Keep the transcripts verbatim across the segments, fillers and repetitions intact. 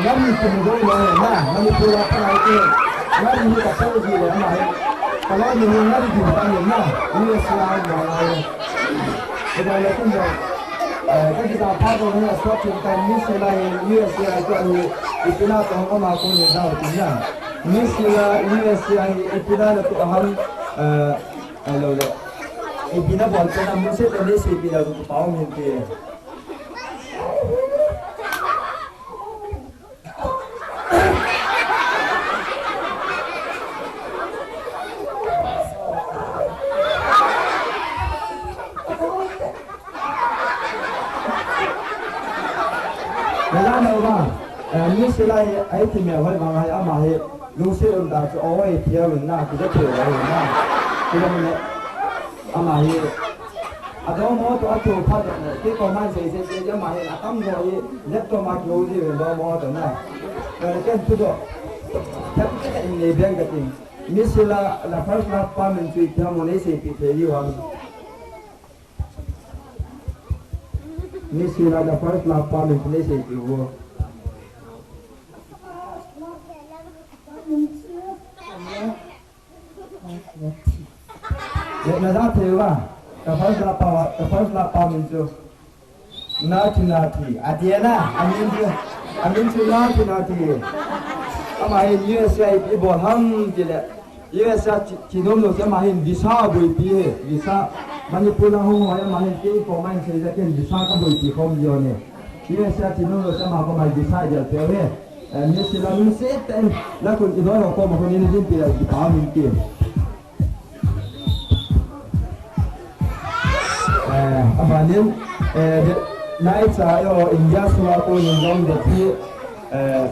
Kami kum doi lo na, Manipur a pa ai ke. Ngari ni ka pau ji le ama he. Ka lo ni ni ngari ji ta ni na. Ni si a ma ai. Ka lo ni kum doi. Eh, ka kita pa ko na so tin ka ni si la ni si ai ko ni. Ipi na to ama ko ni dau tin na. Ni si la ni si ai ipi na to ham. Eh, ai lo le. Ipi na bol ka na mun se to ni si ipi na to pa o min ke. Nana no ba, eh, ni silai ai ti me hoi ma ngai ama he, lu se un da chu oi ti a un na ki da te la un na. Ki da ne ama he. A domo to a to pha to ne, ki ko man sei sei sei ama he, a tam do hi, laptop ma ki ho ji ve domo to na. Ka ken tu do. Ka ken ne ben ka tin. Misila, la first love pa min chu ipi ham nei seipi thei diu ham. Misila, la first love pa min chu nei seipi diu. Le na da thei ba. La first love pa, la first love pa min chu. Nati, nati. Ati na, amin chu, amin chu nati, nati. Ama hin U S A i bol ham ti le. U S A ti, ti nom lo se ama hin visa boipi he, visa. Manipur a hung hoi ama hin kei ko man se ja ken visa ka boipi khom jo ne. U S A ti nom lo se ama ko mai visa ja pe he. Eh, mi si la mi se ten la kun i do lo ko ma ko ni din pi la ki pa min ki. Eh, abanin, eh, de, nai cha yo India sunga ko nin jong de pi, eh,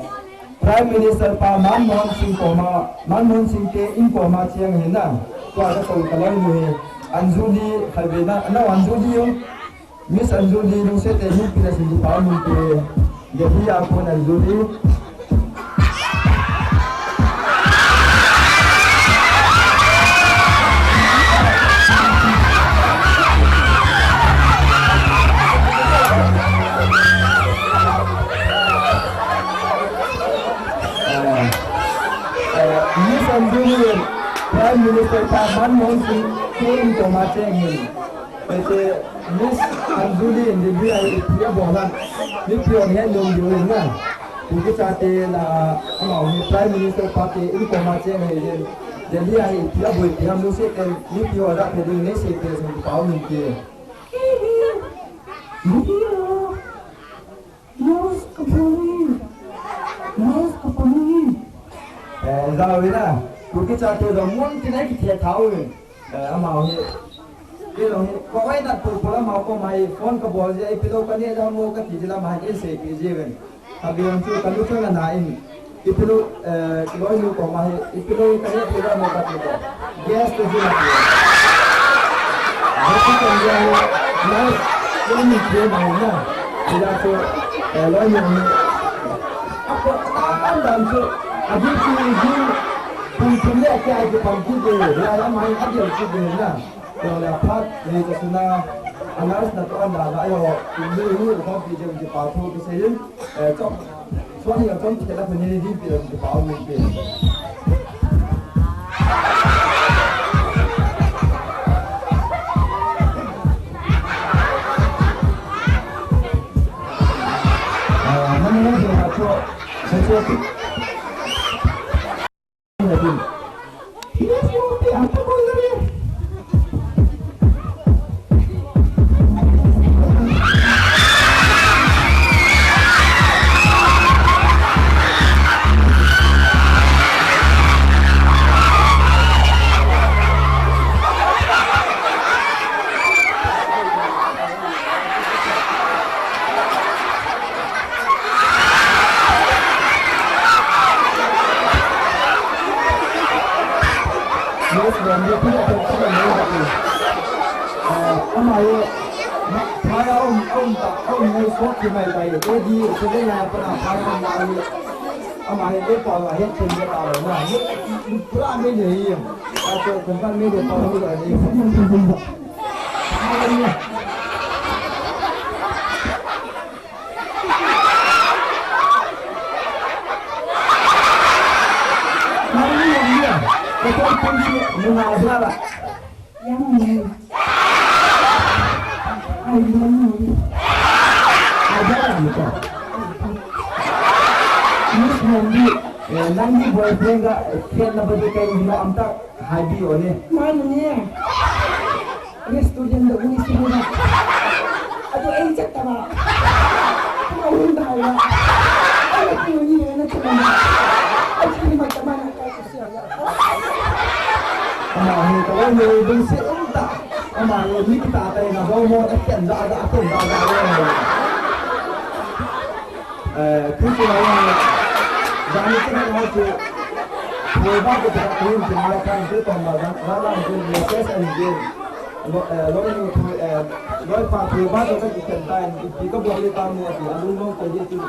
Prime Minister pa Manmohan Singh koma, Manmohan Singh te in koma cheng hin na, tua ka kong ka loi mu hi, Anjuli, khai ve na, na Anjuli yo, Miss Anjuli, lungset tah in pi na sin kipa um in te. Delhi a kon Anjuli. Eh, eh, Miss Anjuli, Prime Minister pa Manmohan Singh, Singh koma cheng hin. Ete Miss Anjuli in Delhi a hi ipi abol ham. Mipi hon het nom diu ahin na. Kuki chate la, amau hi Prime Minister pa te in koma cheng ahi jeh in. Delhi a hi ipi aboipi ham, lungset tah in mipi ho a phe ding nei sei pe sung pau min ke. Yes, kapani. Yes, kapani. Eh, jao ina. Kuki chate jong mun tin a kithe thau in. Eh, amau hi. Kei jong hi. Ko ai nat pul pul amau koma hi. Phone kabol jeh a ipi lou kane jong mo kati jeh a amau hin seipi jeh uvin. Abang chu kalu chang ana in. Ipi lou, eh, loi nu koma hi, ipi lou ka ne pi ra mo ka ti ko. Guest to jina pi. Guest to jina pi. Nice. Loi nu pi ma na. Ila chu, eh, loi nu ni. Ako, a, an dan chu. Adi chu ji. Pun pun le kya ki pam ki de. Ya la mai adi chu de na. Yo le phat ni ka suna. Anas na to an da la yo. Ni ni ko pi je ki pa thu ki se yin. Eh, chok. Suan hi a chom thei la, phun ni din pi la, pi pau ni pi. Ah, mani na je ha cho, ha cho. Yes, ma'am. Yes, ma'am. Yes, ma'am. Yes, ma'am. Ama ye, ma, phaya um, um ta, um nei so ki mai tai. Edi, so de na pa na phaya um na ye. Ama ye, e pa wa he chen de ta lo na. Ye, pura me ne ye. A so, kon pa me de pa lo na ye. Nungai bra la. Yang ni. Ai, yang ni. Ai, yang ni ko. Miss Mondi, eh, nangni boyfriend ga, eh, friend na bade kai ni amta haibi o ne. Manu ne. Restaurant da uni sini na. Adu ei chat tama. Kuma unda hawa. Ai, kuma ni na tama. Ai, kuma tama na kai. Ama hi ka lo ni ding se um ta. Ama lo ni kita ta na ho mo ta ken da da ken da da lo. Eh, tu tu la ya. Da ni ke na ho tu. Wo ba ko ta ku ni na kan tu ta ma da. Da da ku ni se sa ni. Lo, eh, lo ni tu, eh, lo pa tu ba ko ta ki ken ta ni. Ki ko bo ni ta mo ti. A lu lo ko ye tu.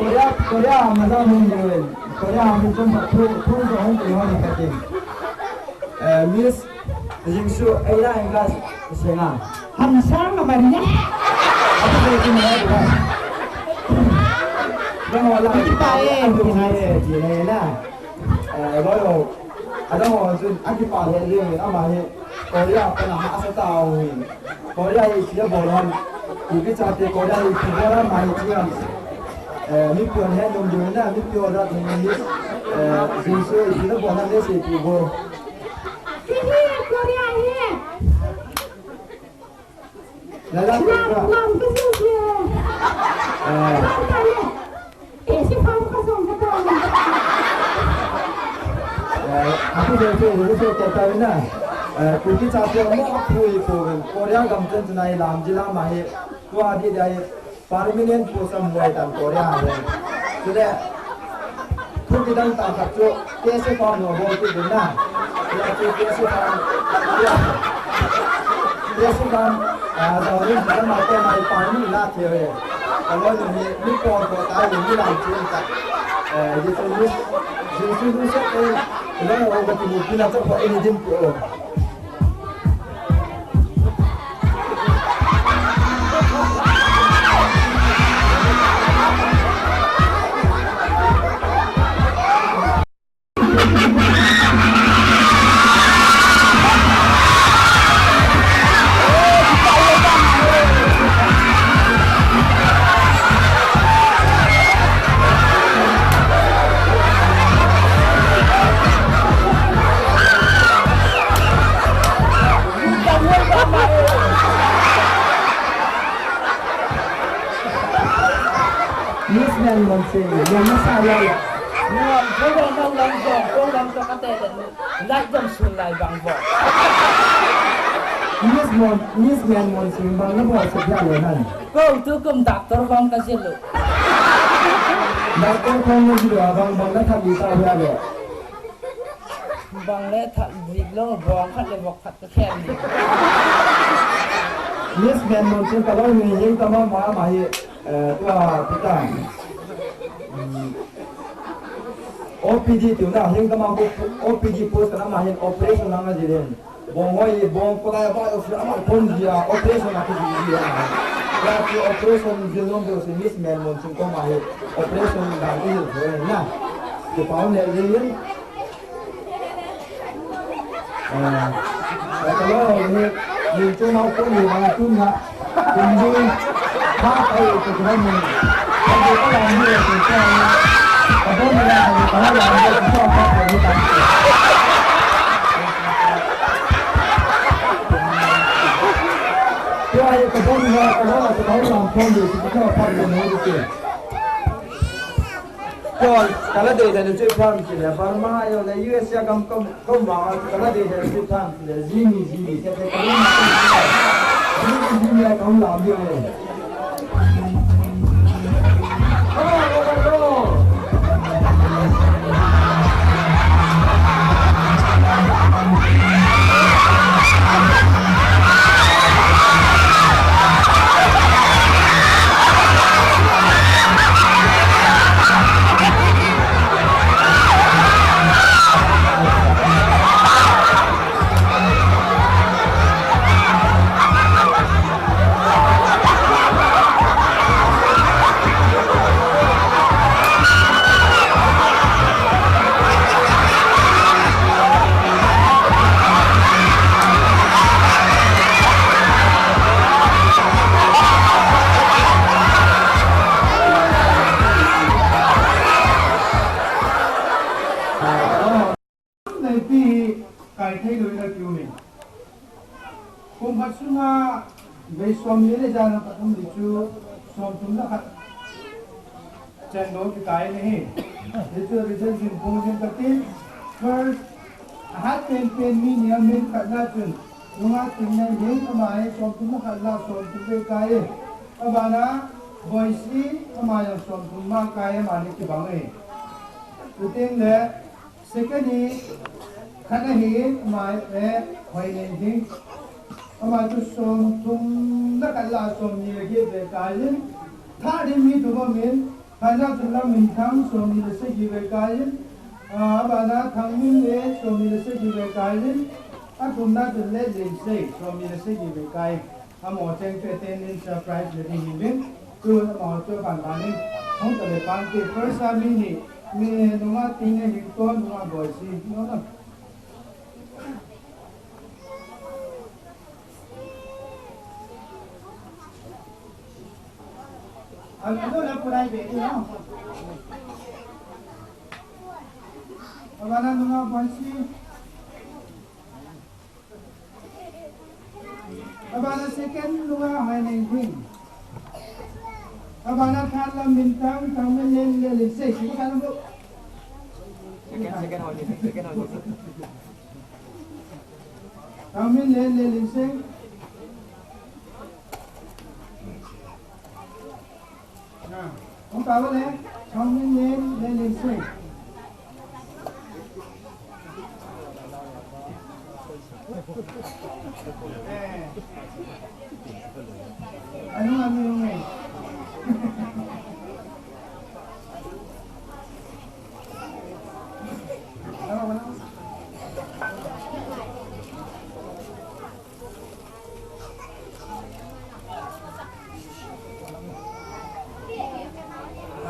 Korea, Korea, maza mun yuen. Korea, mun chom ba thu, thu so hong ko hong ka tin. Eh, Miss Jingsu, ei la enga senga. Hamsa ma Maria. Apa dia tu mai tu. Dah wala. Kita eh, kita eh, dia na. Eh, lo lo. Ada ho jun, aki pa he le, ama he. Korea pa na ha sa ta ho. Korea hi tia bol ham. Kuki chate Korea hi tia bol ham mai tia. Eh, mi pion he nom jo na, mi pion da ni. Eh, Jingsu hi tia bol ham le se tia bol. Hi hi Korea hi. Lala Korea. Lam ka su se. Eh. Lam ka le. Eh, si pam ka song ka ta. Eh, aku se se se se ta na. Eh, Kuki chate mo apui ko Korea gam chen chunai lam jila ma he. Tua di dai. Permanent post a muai tan Korea le. Chule, thu kidang tah khat chu, K S F farm lo bol kit ding na. Tua chu K S F farm. K S F farm, ah, zau ni kita ma te mai pa ni la te ve. Ka lo ni mi, mi por ko ta ni mi lang chen ta. Eh, ye chu ni, ye chu ni se te. Lo ho ka ti mu pina to ko ni din ko. Miss Myanmar se, Myanmar sa ya ya. Nuam, program nang lang jong, program to kate le, like jong sun lai bang bo. Miss Mon, Miss Myanmar se, bang na bo se ya le nan. Ko tu kum doctor bang ka jilu. Doctor bang na jilu, bang, bang na thabi ta ya le. Bang le that dik lo, bong khat le bok khat ka khen dik. Miss Myanmar chun ka lo ni hing tama ma ma hi, eh, tua pita. Hmm. O P D tiu na hing tama ko O P D post na ma hin operation na nga jilen. Bong hoi bong ko lai ba o fi ama pon dia operation na ko dia. Ya ki operation jil long ko si Miss Myanmar chun ko ma hi operation na ki hil na. Kipau ne le yin. Eh, eh, ka lo ni, ni chu nau ko ni bang tu na. Kum dui. Ka ai ko ko ni. Ka ko ka la ni ko ko ni. Ka bo ni la ko ka la ni ko ko ni ta. Ko ai ko bo ni la ko la ko la ko ni ko ko ni. Ko kala de de chu tham ki le Burma yo le U S A kam kam kam ba kala de de chu tham ki le jini jini ke te kam jini jini kam la bi le. Neipi hi kai thei lou na kiu me. Kum khat sunga vei som li le jan a pat um di chu som thum le khat chen lou kikai na hi. Di chu result jin pung jin ka tin. First, ahat pen pen mi ni a min khat na chun Nunga Tingneng hin ama hi som thum le khat la som thum vei kai. Abana Boisi ama jong som thum ma kai, ama ni kibang e. Chuteng le second hi khat ahi, ama e Hoineiling. Ama chu som thum le khat la som ni le get vei kai in. Third hi mi thum aum in, khatna chun Lamminthang som ni le sagi vei kai in. Ah, abana Thangminlen som ni le sagi vei kai in. Athumna chun Letlinsei som ni le sagi vei kai. Amaho cheng chu attendance surprise le ding hin vin. Tun amaho chu aban ban in hung ta le pante, first a mi ni, mi Nunga Tingneng hin ton Nunga Boisi. No, no. Ano na pulai be, no? Abana Nunga Boisi. Abana second Nunga Hoineiling. Abana third Lamminthang, Thangminlen, Letlinsei. Sini kan bu. Second, second Hoineiling, second Hoineiling. Thangminlen, Letlinsei. Hung ta le, Thangminlen, Letlinsei. Eh. Anu, anu, anu.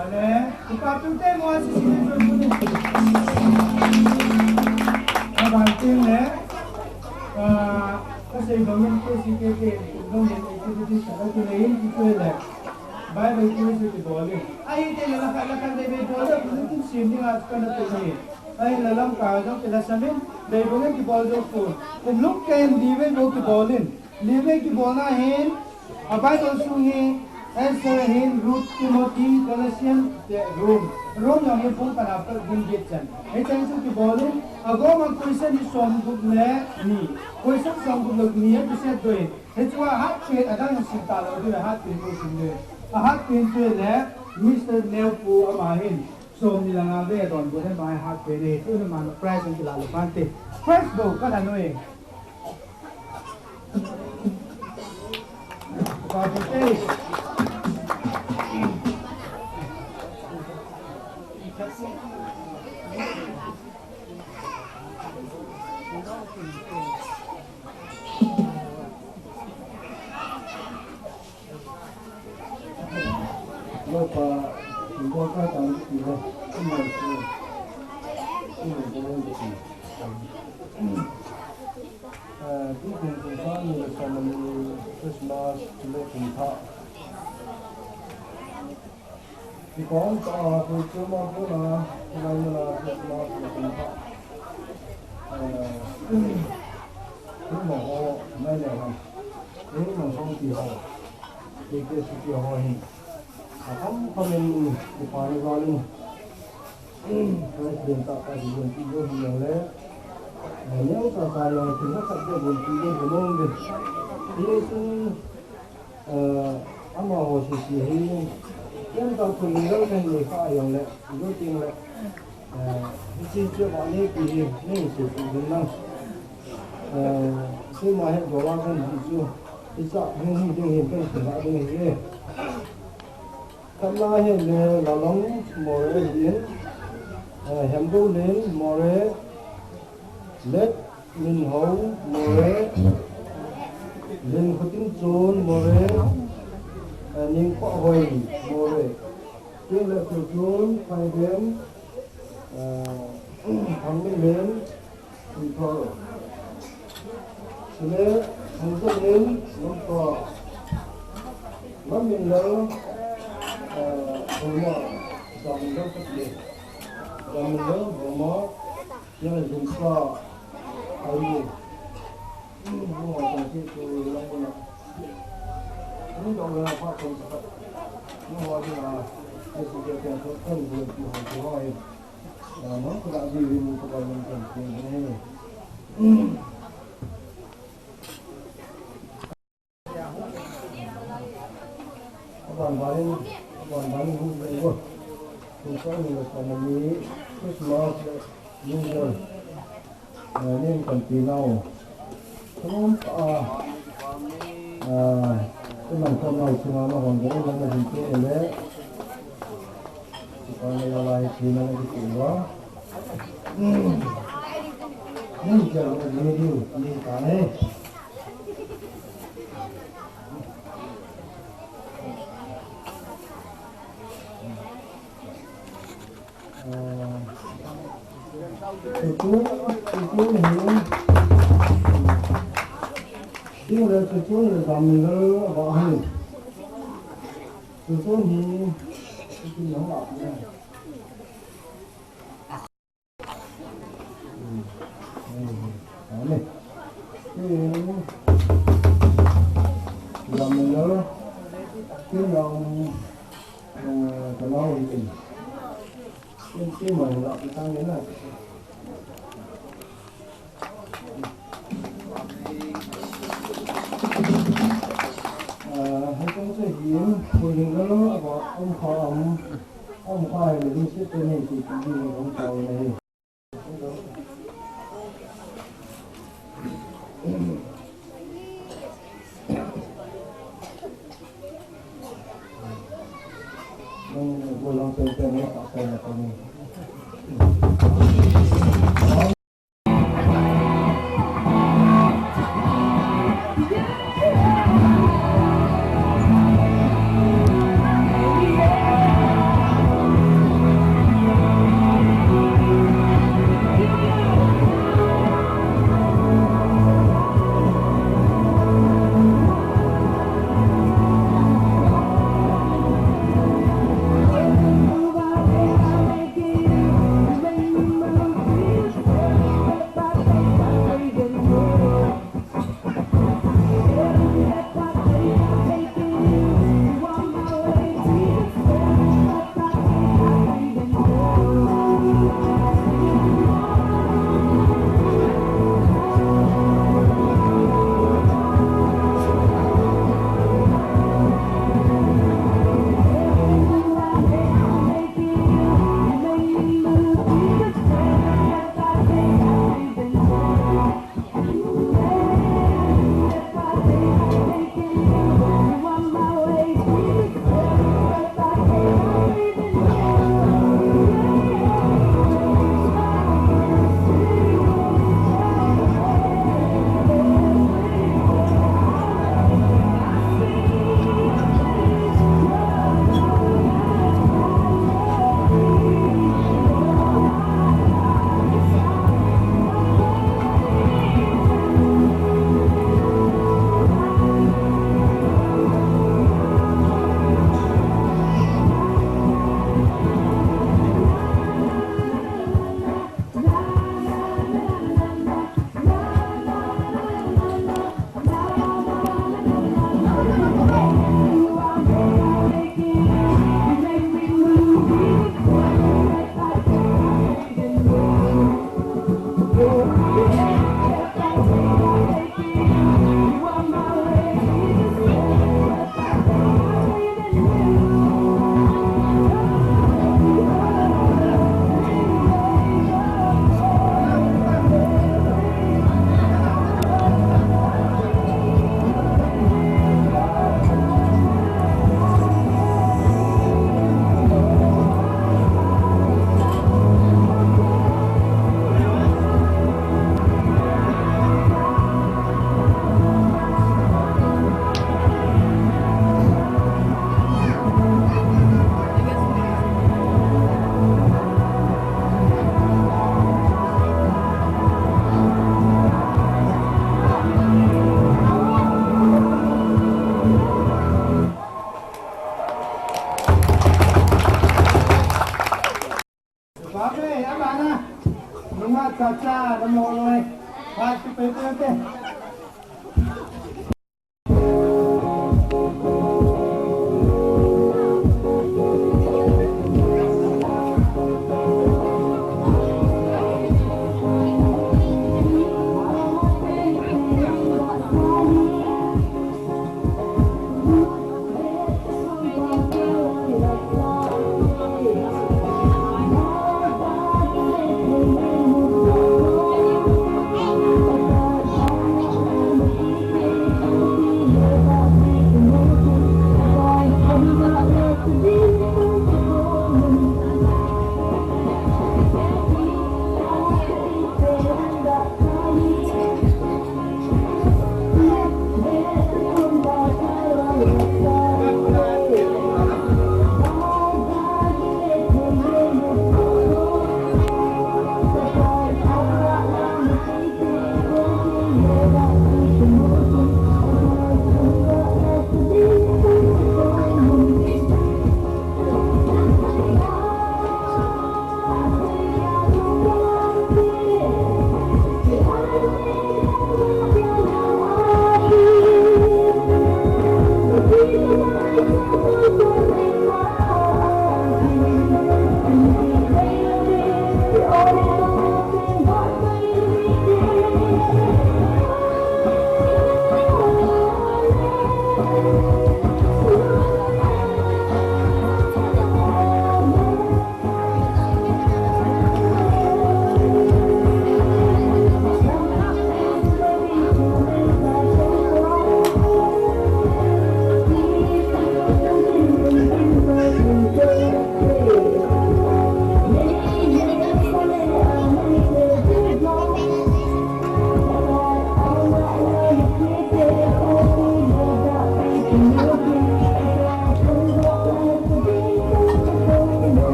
Ale, ipa tu te mo asi sini tu tu ni. Abang tin le, ah, kasi domin ko si ke ke, domin activity sa ka tu le in tu le. Bible quiz kibol in. Ahiteng le lakha, lakha de be bol de, kum kum sim ding a kana tu ni. Ahin la lamkai jong kila samin, Bible kibol jong kum. Kum lung ken li vei bou kibol in. Li vei kibol na hin, a Bible sung hi, Esther hin, Ruth, Timothy, Galatians, te Rome. Rome jong hi bung khat a pat bung get chan. Hicheng chu kibol in, agom a question hi som gup le ni. Question som gup le ni a kiset doh in. Hichua hat pen adang sim talou diu, hat pen pu sim diu. Ahat pen chu le Mister Neo pu ama hin som ni le nga ve donbut in ama hat pen e, tun ama prize hung kila le pante. Prize bou kana noi. Participate. Lo pa, lo pa ka ta ni ti ho. Ni mo su. Eh, tukum kum sang ni le som ni Christmas le kum thah. Kipah tah a, Christmas kona, hilai muna Christmas le kum thah. Eh, kum ho, nai le han. Kum ho song ti ho. Ti ke su ti ho hin. Akham kham in kipah ni val in. President tah tah hi gonpi ding hi jong le, eh, neocha cha jong thil hahsat ding gonpi ding hi mong ding. Hichun, eh, amaho sese hi, ken tah thil ding jong kahin nei kha jong le, ijou teng le, eh, hiche chu ava nei pi hi, nei sei pi ding lang. Eh, keima het dola kahin hi chu, hicha hung hi ding hi kahin sei ding hi. Khatna hi le Lalong More ahin, eh, Hemgoulen More, Let Minhou More, Len Khotinchon More, eh, Ningkhahoi More, Tingle Khochon, Phaidem, eh, Thangminlen, Pi Thor. Chule Thangchanglen, Lampa. Lamminlal, eh, Boma. Jamminlal Patbi. Jamminlal Boma. Chule Jumpa. Ai. Boma Jumpa chu Lampa. Ni dong le pa kon sa. Ni ho ni na. Ni su ke ke ko kon ko ko ho. Christmas le New Year. Eh, nin kan ti nau. Thanom tah a, ah, iman khom nau chunga nahon ding in nana hin pe le. Kipana la lai thina na kipe uva. Hmm. Nin kan ni diu, ni ka ne. Tutu, tutu hi, tutu le tutu le dam le ba hi. Tutu hi, tutu le ba hi. Kacha, namo loi. Hai, tu pe pe pe.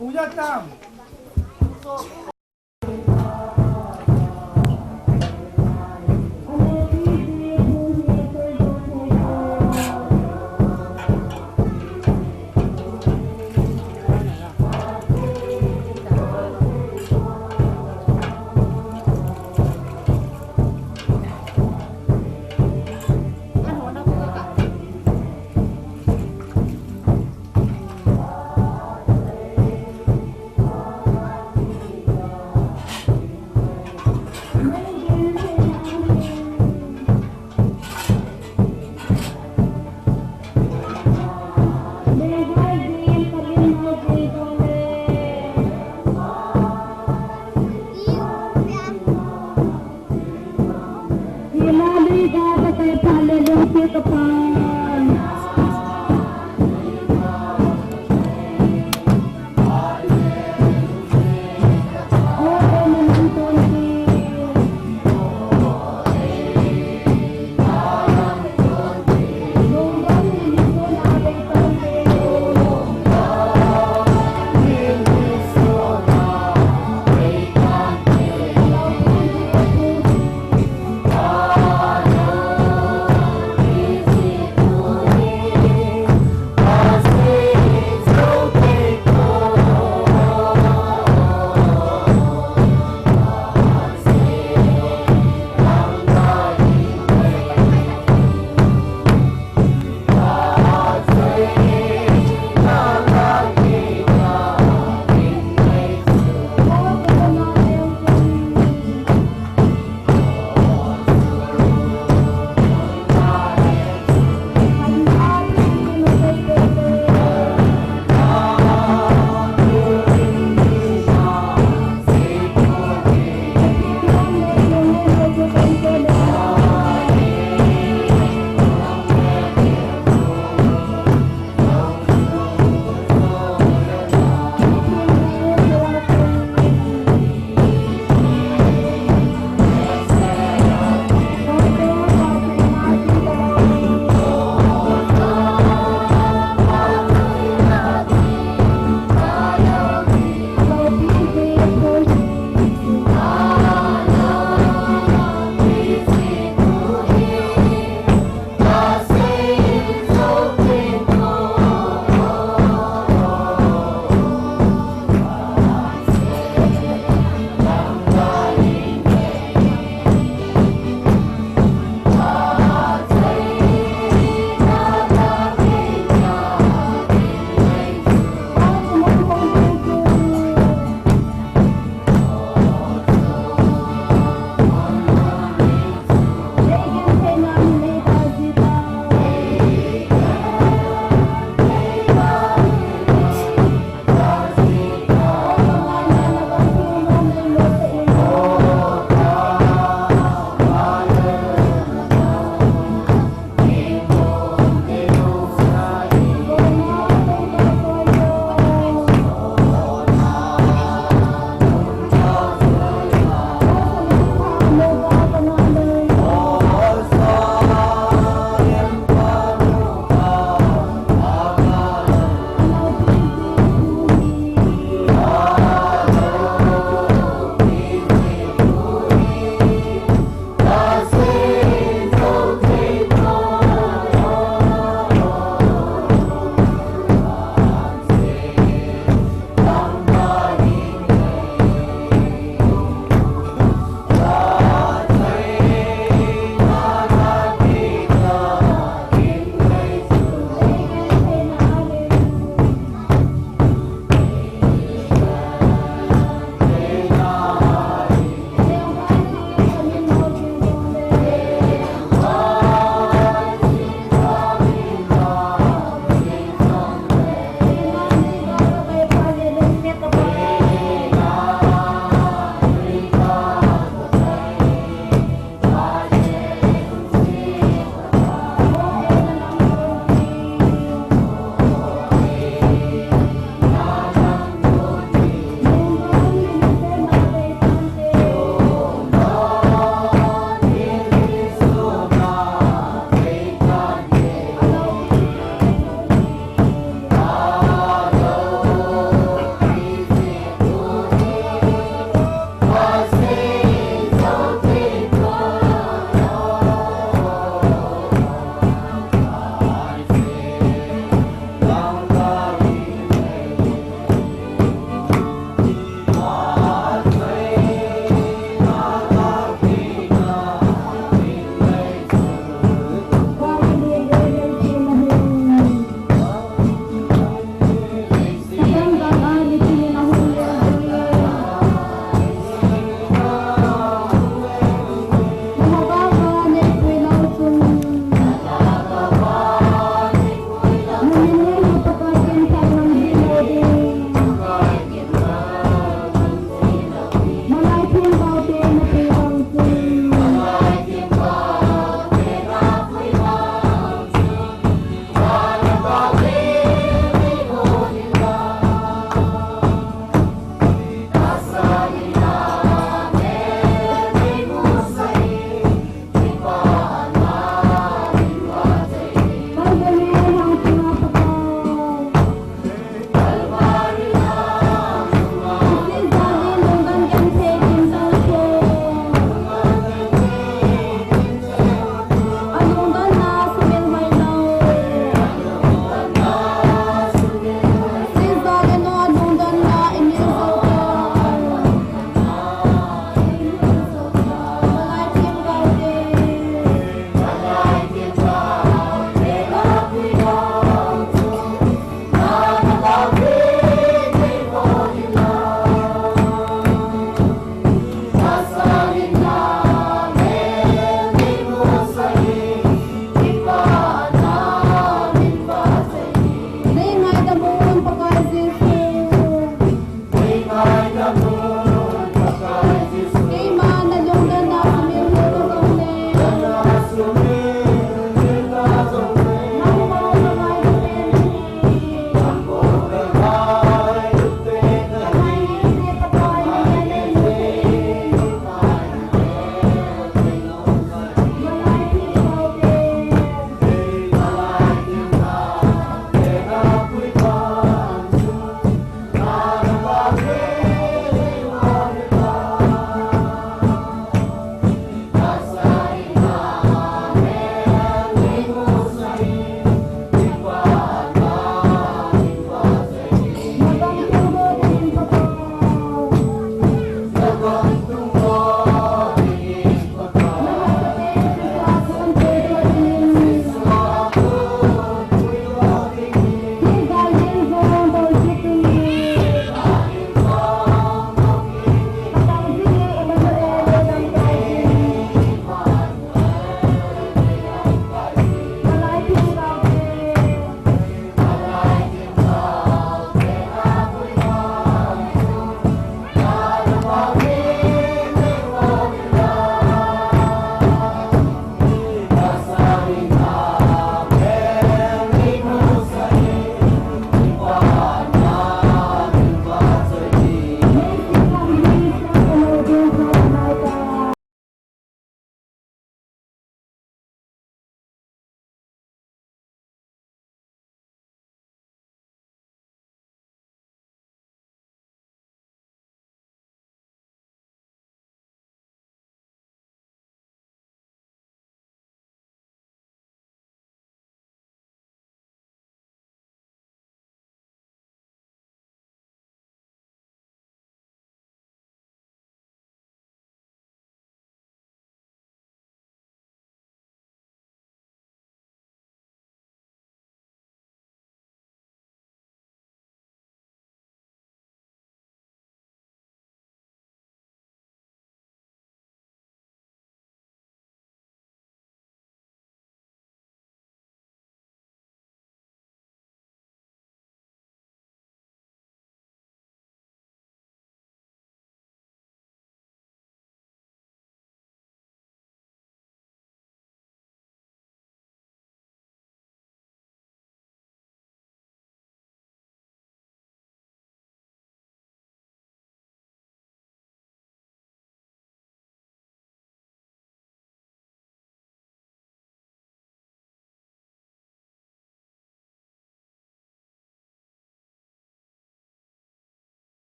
Puja tam.